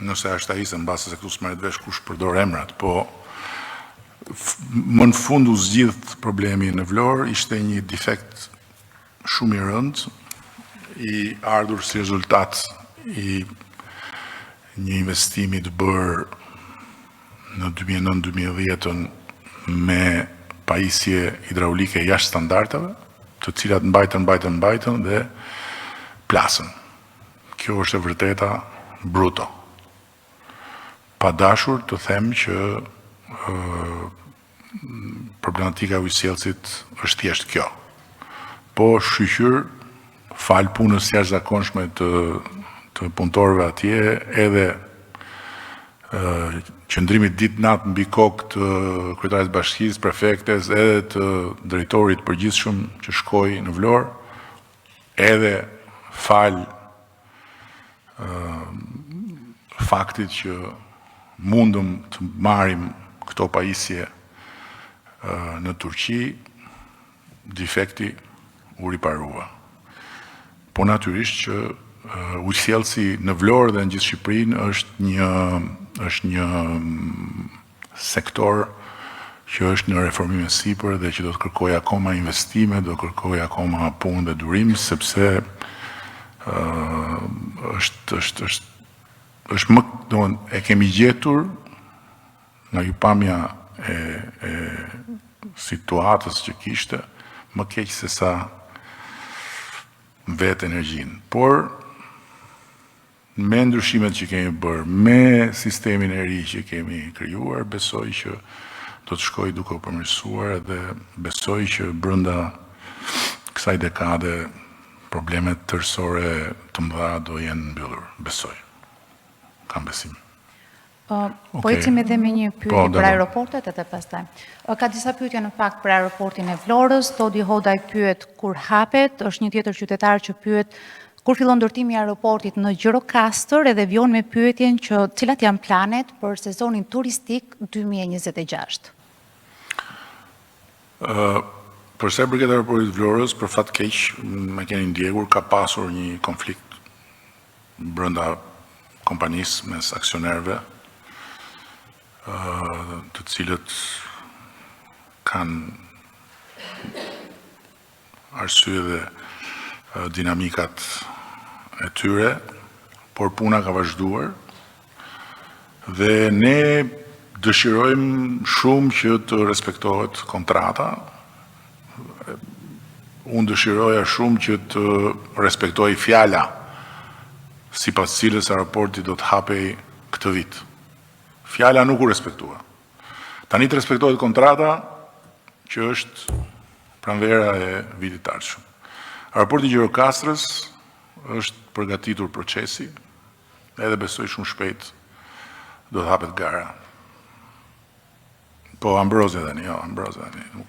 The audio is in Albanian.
Nëse është ai, se mbase se këtu s'merret vesh kush përdor emrat, po më në fund u zgjidh problemi në Vlorë, ishte një defekt shumë i rëndë i ardhur si rezultat i një investimi të bërë në 2009-2010 me pajisje hidraulike jashtë standardeve, të cilat mbajtën, mbajtën, mbajtën dhe plasën. Kjo është e vërteta bruto. Pa dashur të them që problematika e ujësjellësit është thjesht kjo. Po shyqyr, fal punës jashtëzakonshme të punëtorëve atje, edhe qëndrimit ditë natë mbi kokë të kryetarit të bashkisë, prefektes, edhe të drejtorit të përgjithshëm që shkoi në Vlorë, edhe fal faktit që mundëm të marrim këto pajisje në Turqi, defekti u riparua. Po natyrisht që ujësjellësi në Vlorë dhe në gjithë Shqipërinë është një sektor që është në reformim e sipër dhe që do të kërkojë akoma investime, do të kërkojë akoma punë dhe durim, sepse është më, domethënë, e kemi gjetur nga pikëpamja e situatës që kishte, më keq se sa vetë energjinë. Por me ndryshimet që kemi bërë, me sistemin e ri që kemi krijuar, besoj që do të shkoj duke u përmirësuar dhe besoj që brenda kësaj dekade problemet tërësore të mëdha do jenë mbyllur, besoj. Kam besim. Po ecim edhe me një pyetje për aeroportet edhe pastaj. Ka disa pyetje në fakt për aeroportin e Vlorës. Todi Hodaj pyet kur hapet, është një tjetër qytetar që pyet kur fillon ndërtimi i aeroportit në Gjirokastër edhe vijon me pyetjen që cilat janë planet për sezonin turistik 2026. Për sa i përket aeroportit të Vlorës, për fat keq, me keni ndjekur, ka pasur një konflikt brenda kompanisë mes aksionerëve, të cilët kanë arsye dhe dinamikat e tyre, por puna ka vazhduar dhe ne dëshirojmë shumë që të respektohet kontrata. Unë dëshiroja shumë që të respektoj fjala sipas cilës aeroporti do të hapej këtë vit. Fjala nuk u respektua. Tani të respektohet kontrata që është pranvera e vitit të ardhshëm. Aeroporti i Gjirokastrës është përgatitur procesi, edhe besoj shumë shpejt do të hapet gara. Po Ambrozia tani, jo, Ambrozia tani.